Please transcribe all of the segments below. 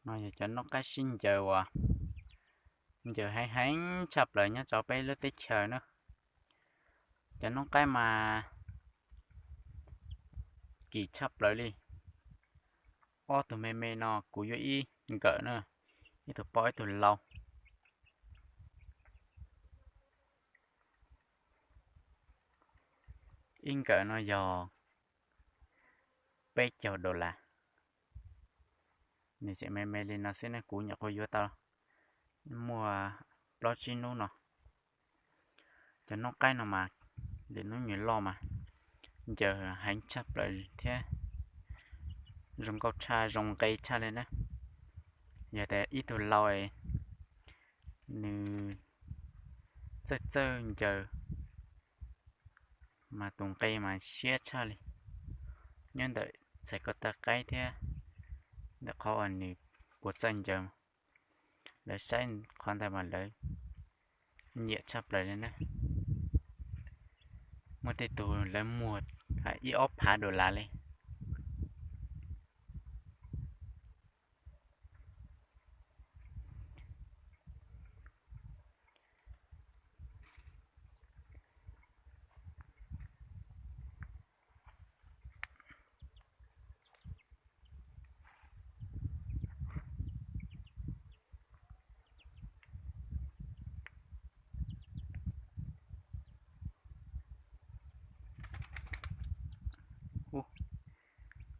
No yog cov noob qaib sib ncaws uas ncaws heev heev tshaj plaws nyob rau peb lub teb chaws na. Cov noob qaib mas kim tshaj plaws li. Ob tug me me no kuv yuav ib nkawm na, ib tug poj ib tug lau. Ib nkawm no yog peb caug dollar. Nws tseem me me li no xwb ne, kuv nyuam qhuav yuav tau muaj plaub tsib hnub no. Cov noob qaib no mas, lwm hnub nws loj mas ncaws heev tshaj plaws thiab zoo nkauj tshaj, zoo nqe tshaj li na. Yog tias ib tug lau, nws txawj txawj ncaws mas tus nqe mas siab tshaj li, nyob ntawm txhais ko taw qaib thiab ntawm qhov uas nws puas txawj ncaws. Lawv saib qhov ntawd mas lawv nyiam tshaj plaws li na. Muaj tej tug lawv muag ib ob phav dollar li.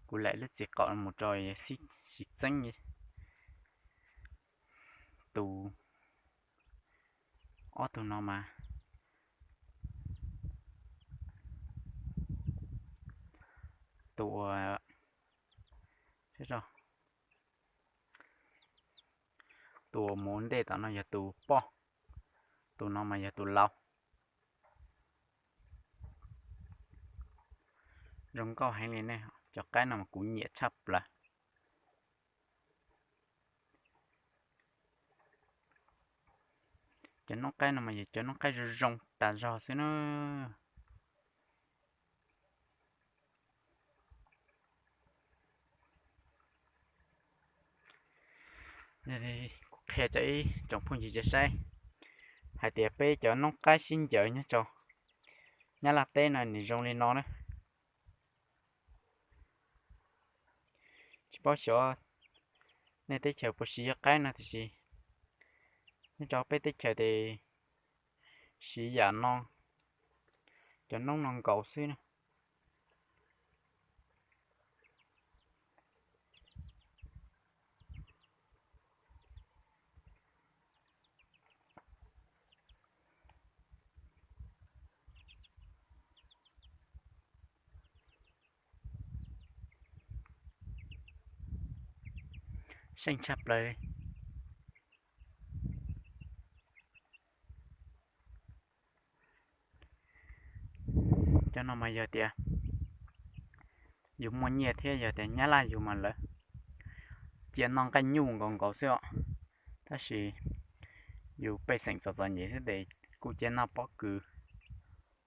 Kuv laim lub txiv qaum mus rau sib txeeb. Tus, ob tug no mas, tus uas, tus uas mus ntej tom no yog tus poj, tus no mas yog tus lau. Zoo nkauj heev li ne, cov qaib no mas kuv nyiam tshaj plaws. Cov noob qaib no mas yog cov noob qaib zoo zoo tas zog xwb na. Kuv qhia rau ib tsoom phooj ywg saib hais tias peb cov noob qaib sib ncaws nyob rau Nyab Laj teb no nws zoo li no na. Tsis paub xyov nej teb chaws puas siv yuav qaib no tiam sis nyob rau peb teb chaws ces siv yam no, cov noob no nkaus xwb na. Seej tshaj plaws li. Cov no mas yog tias yus muaj nyiaj thiab yog tias Nyab Laj yus mas lawv cia noj nqaij nyuj nkaus nkaus xwb os. Tab sis yus pej xeem txom txom nyem xwb ces kuj cia noj pob kws,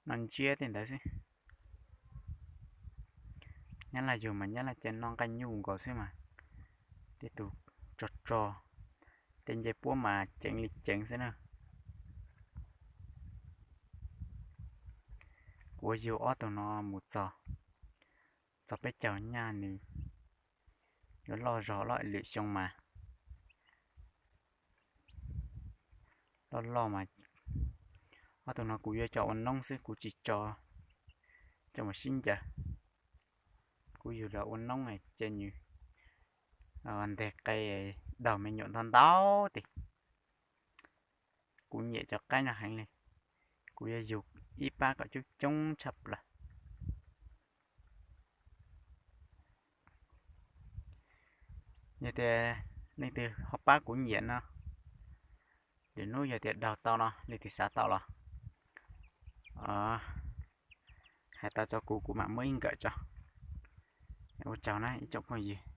noj ntsiab tej ntawd xwb. Nyab Laj yug mas Nyab Laj cia noj nqaij nyuj nkaus xwb mas, tej tus rog rog, tej ncej puab mas ceev li ceev xwb na. Kuv yug ob tug no mus txog, txog peb caug nyaj nws yuav loj zog loj, lwm xyoo mas loj loj mas. Ob tug no kuv yuav coj ua noob xwb, kuv tsis tso coj mus sib ncaws. Kuv yug los ua noob ces nws nteg qe, daug me nyuam ntau ntau tiag. Kuv nyiam cov qaib no heev li, kuv yuav yug ib pab kom coob coob tshaj plaws. Yog tias leej twg ho pab kuv nyiam no, lwm hnub yog tias daug tau no leej twg xav tau los hais tau rau kuv, kuv mam muab ib nkawm tso. Ua tsaug na ib tsoom phooj ywg.